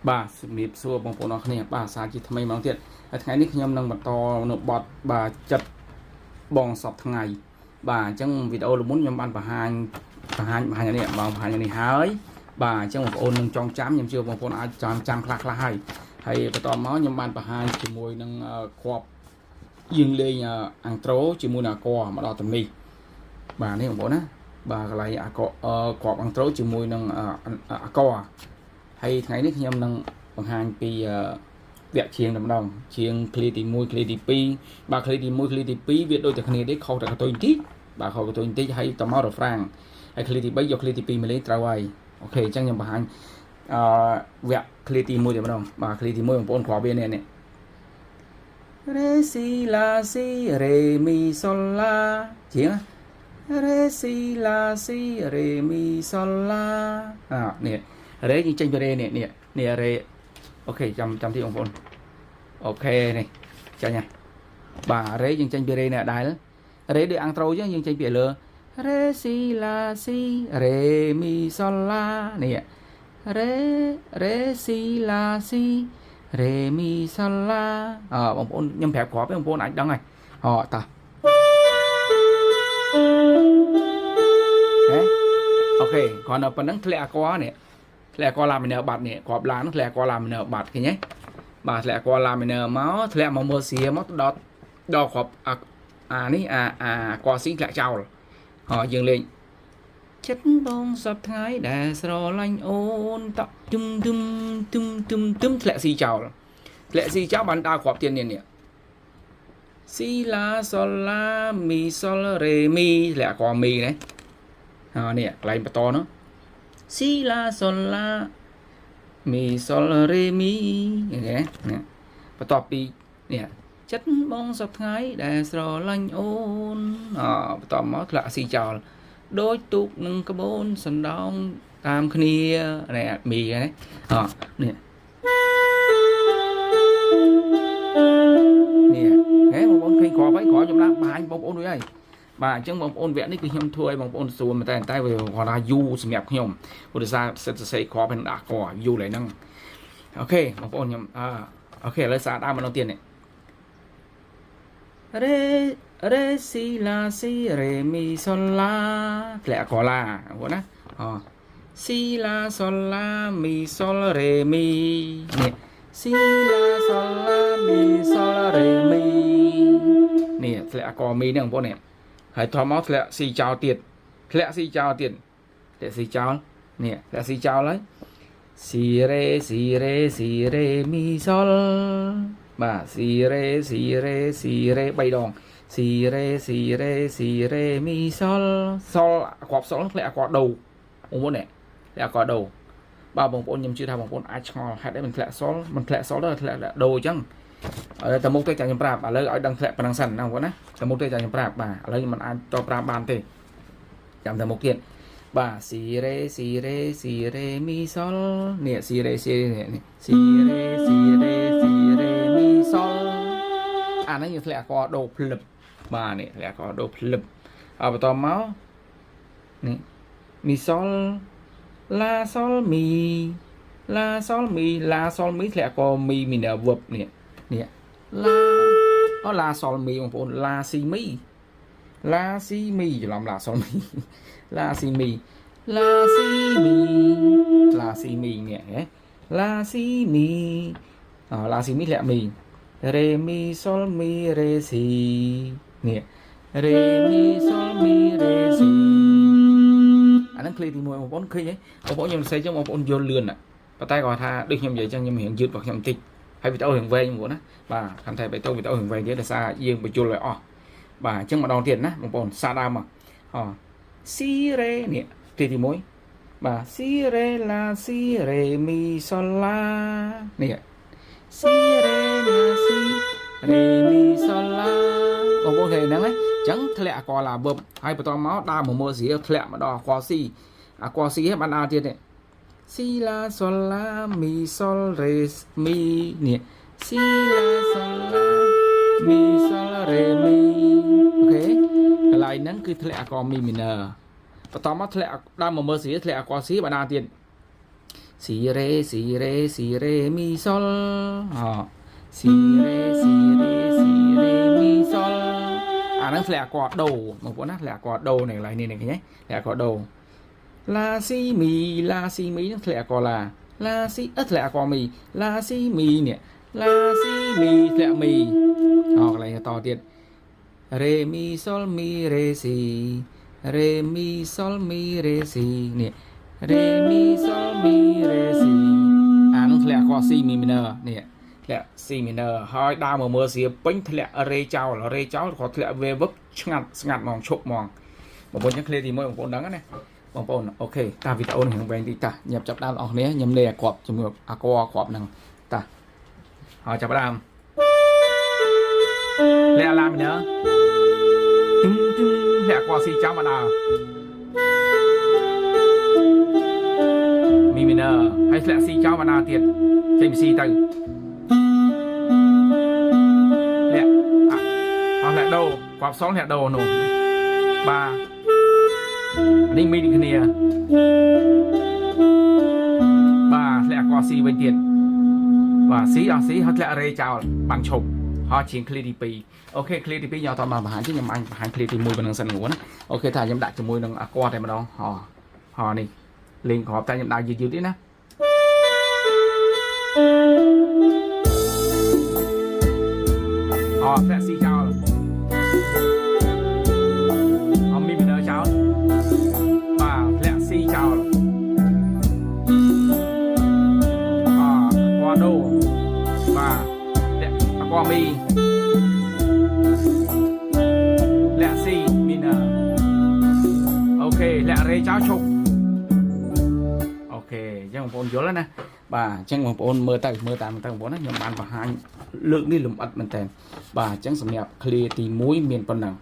បាទជំរាបសួរបងប្អូនអរគ្នាបាទសាជាថ្មីម្ដងទៀតហើយថ្ងៃនេះខ្ញុំនឹងបន្តនៅបទបាទចិត្តបងសពថ្ងៃបាទអញ្ចឹងវីដេអូលមុនខ្ញុំបានបង្ហាញបង្ហាញបង្ហាញនេះបងបង្ហាញនេះហើយបាទអញ្ចឹងបងប្អូននឹងចងចាំខ្ញុំជឿបងប្អូនអាចចាំចាំខ្លះខ្លះហើយហើយបន្តមកខ្ញុំបានបង្ហាញជាមួយនឹងគ្រាប់យើងលេង intro ជាមួយនឹងអាកមកដល់តំនេះបាទនេះបងប្អូនណាបាទកន្លែងអាកគ្រាប់ intro ជាមួយនឹងអាកហើយថ្ងៃនេះខ្ញុំនឹងបង្ហាញពីវគ្គច្រៀងតែម្ដងច្រៀងឃ្លាទី1ឃ្លាទី2បាទឃ្លាទី1ឃ្លាទី2វាដូចតែគ្នាទេខុសតែកតុយបន្តិចបាទខុសកតុយបន្តិចហើយតមករហ្វ្រាំងហើយឃ្លាទី3យកឃ្លាទី2មកលេងត្រូវហើយ OK អញ្ចឹងខ្ញុំបង្ហាញអឺវគ្គឃ្លាទី1តែម្ដងបាទឃ្លាទី1បងប្អូនគ្រាប់វានេះនេះរេស៊ីឡាស៊ីរេមីសូឡាជាងរេស៊ីឡាស៊ីរេមីសូឡាអានេះរេយើងចេញពីរេនេះនេះនេះរេ OK ចាំចាំទីបងប្អូន OK នេះចាញ់ហើយបាទរេយើងចេញពីរេនេះដែររេដូច intro ចឹងយើងចេញពីលើរេស៊ីឡាស៊ីរេមីសូឡានេះរេរេស៊ីឡាស៊ីរេមីសូឡាអើបងប្អូនខ្ញុំប្រាប់គ្រាប់បងប្អូនអាចដឹងហើយអូតោះហេ OK គ្រាន់តែប៉ុណ្្នឹងធ្លាក់អាកនេះធ្លាក់អាកឡាមីន័របាត់នេះគ្រាប់ឡានធ្លាក់អាកឡាមីន័របាត់ឃើញទេបាទធ្លាក់អាកឡាមីន័រមកធ្លាក់មកមើលសៀមកដល់ដល់គ្រាប់អានេះអាអាកស៊ីធ្លាក់ចោលហើយយើងលេងចិត្តបងសពថ្ងៃដែលស្រឡាញ់អូនតក់ទឹមទឹមទឹមទឹមទឹមធ្លាក់ស៊ីចោលធ្លាក់ស៊ីចោលបានដើរគ្រាប់ទៀតនេះនេះស៊ីឡាសូឡាមីសូលរេមីធ្លាក់កមីណាហើយនេះកន្លែងបន្តនោះស៊ីឡាសូឡាមីសូលរេមីឃើញទេណាបន្ទាប់ពីនេះចិត្តបងសពថ្ងៃដែលស្រឡាញ់អូនអបន្ទាប់មកធ្លាក់ស៊ីចោលដូចទូកនឹងក្បូនសណ្ដោងតាមគ្នានេះមីហ្នឹងអនេះនេះហេបងប្អូនឃើញគ្រាប់ហើយគ្រាប់ខ្ញុំឡើងបង្ហាញបងប្អូនរួចហើយបាទអញ្ចឹងបងប្អូនវគ្គនេះគឺខ្ញុំធ្វើឲ្យបងប្អូនស្រួលមែនតើតែវាគាត់ថាយូរសម្រាប់ខ្ញុំព្រោះដោយសារសិតសរសេរគ្រាប់ហើយនឹងដាក់កយូរឡើយហ្នឹង OK បងប្អូនខ្ញុំអឺ OK ឥឡូវសារដើមម្ដងទៀតនេះរេរេស៊ីឡាស៊ីរេមីសូឡាធ្លាក់កឡាបងប្អូនណាអស៊ីឡាសូឡាមីសូលរេមីនេះស៊ីឡាសូឡាមីសូលរេមីនេះធ្លាក់កមីនេះបងប្អូននេះហើយថមមកធ្លាក់ស៊ីចោលទៀតធ្លាក់ស៊ីចោលទៀតធ្លាក់ស៊ីចោលនេះធ្លាក់ស៊ីចោលហើយស៊ីរេស៊ីរេស៊ីរេមីសូលបាទស៊ីរេស៊ីរេស៊ីរេ3ដងស៊ីរេស៊ីរេស៊ីរេមីសូលសូលគ្រាប់សូលធ្លាក់គ្រាប់ដូបងប្អូននេះធ្លាក់គ្រាប់ដូបាទបងប្អូនខ្ញុំជឿថាបងប្អូនអាចឆ្ងល់ហេតុអីមិនធ្លាក់សូលមិនធ្លាក់សូលទៅធ្លាក់ដូអញ្ចឹងតែមុខទៅចាខ្ញុំប្រាប់ឥឡូវឲ្យដឹងធ្លាក់ប៉ុណ្ណឹងសិនណាបងប្អូនណាតែមុខទៅចាខ្ញុំប្រាប់បាទឥឡូវខ្ញុំមិនអាចតប្រាប់បានទេចាំតែមុខទៀតបាទស៊ីរេស៊ីរេស៊ីរេមីសូលនេះស៊ីរេស៊ីនេះស៊ីរេស៊ីរេស៊ីរេមីសូលអាហ្នឹងយើងធ្លាក់អក្សរដូភ្លឹបបាទនេះធ្លាក់អក្សរដូភ្លឹបហើយបន្តមកនេះមីសូលឡាសូលមីឡាសូលមីឡាសូលមីធ្លាក់អក្សរមីមីណែវឹបនេះនេះឡាអូឡាសូលមីបងប្អូនឡាស៊ីមីឡាស៊ីមីច្រឡំឡាសូលមីឡាស៊ីមីឡាស៊ីមីឡាស៊ីមីនេះហ៎ឡាស៊ីមីអឡាស៊ីមីធ្លាក់មីរេមីសូលមីរេស៊ីនេះរេមីសូលមីរេស៊ីអាហ្នឹងឃ្លាទី1បងប្អូនឃើញទេបងប្អូនខ្ញុំសរសេរចឹងបងប្អូនយល់លឿនប៉ុន្តែគាត់ថាដូចខ្ញុំនិយាយចឹងខ្ញុំរៀងយឺតរបស់ខ្ញុំបន្តិចហើយវីដេអូរៀងវែងបងប្អូនណាបាទខំតែបៃតងវីដេអូរៀងវែងទៀតដោយសារយើងបញ្យល់ឲ្យអស់បាទអញ្ចឹងម្ដងទៀតណាបងប្អូនសាដើមមកអស៊ីរេនេះទីទី1បាទស៊ីរេឡាស៊ីរេមីសូឡានេះស៊ីរេឡាស៊ីរេមីសូឡាបងប្អូនឃើញហ្នឹងណាអញ្ចឹងធ្លាក់អកឡាវឹបហើយបន្តមកដើរមកមើលស្រាធ្លាក់មកដល់អកស៊ីអកស៊ីហ្នឹងបានដើរទៀតនេះស៊ីឡាសូឡាមីសូលរេមីនេះស៊ីឡាសូឡាមីសូលរេមី OK កន្លែងហ្នឹងគឺធ្លាក់អកមី minor បន្តមកធ្លាក់ដើមមកមើលស្រាធ្លាក់អកស៊ីបានដើរទៀត ស៊ីរេស៊ីរេស៊ីរេមីសុលហស៊ីរេស៊ីរេស៊ីរេមីសុលអាហ្នឹងធ្លាក់អាកដូបងប្អូនណាធ្លាក់អាកដូនៅកន្លែងនេះនេះឃើញទេធ្លាក់អាកដូឡាស៊ីមីឡាស៊ីមីហ្នឹងធ្លាក់អាកឡាឡាស៊ីអឺធ្លាក់អាកមីឡាស៊ីមីនេះឡាស៊ីមីធ្លាក់មីអកន្លែងតទៀតរេមីសុលមីរេស៊ីរេមីសុលមីរេស៊ីនេះរេមីសុលមីរេស៊ីអានោះធ្លាក់អាកស៊ីមី minor នេះធ្លាក់ C minor ហើយដើរមកមើលសៀពេញធ្លាក់រេចោលរេចោលក៏ធ្លាក់វេវឹបឆ្ងាត់ស្ងាត់ហ្មងឈប់ហ្មងបងប្អូនចឹងឃ្លាទី1បងប្អូនដឹងណាបងប្អូន OK តាវីដេអូនេះរៀងវែងតិចតាញ៉ាំចាប់ដើមអស់គ្នាខ្ញុំលេអាគ្រាប់ជាមួយអាកគ្រាប់ហ្នឹងតាហើយចាប់ដើមលាក់ឡា minor ទឹងទឹងលាក់គាត់ស៊ីចាំមកដល់មី minor ហើយធ្លាក់ស៊ីចោលមកដល់ទៀតចេញពីស៊ីទៅលាក់អស់លាក់ដូគ្រាប់សងលាក់ដូនោះបាទនេះមីដូចគ្នាបាទធ្លាក់គាត់ស៊ីវិញទៀតបាទស៊ីអស់ស៊ីហើយធ្លាក់រេចោលបានឈប់ហើយជាងឃ្លីទី2 OK ឃ្លីទី2ខ្ញុំអត់មកបង្ហាញទេខ្ញុំអញបង្ហាញឃ្លីទី1ប៉ុណ្្នឹងសិនងួនណា OK ថាខ្ញុំដាក់ជាមួយនឹងអាគាត់តែម្ដងហោហោនេះលេងគ្រាប់តែខ្ញុំដាក់យឺតយឺតទេណាអូធ្លាក់ស៊ីចោលអមី minor ចោលបាទធ្លាក់ស៊ីចោលអគាត់ដូបាទធ្លាក់អកមីធ្លាក់ស៊ី minor OK ធ្លាក់រេចោលឈប់ OK អញ្ចឹងបងប្អូនយល់ហើយណាបាទអញ្ចឹងបងប្អូនមើលទៅមើលតាមទៅបងប្អូនណាខ្ញុំបានបង្ហាញលើកនេះលម្អិតមែនតើបាទអញ្ចឹងសម្រាប់ ឃ្លា ទី1មានប៉ុណ្ណឹង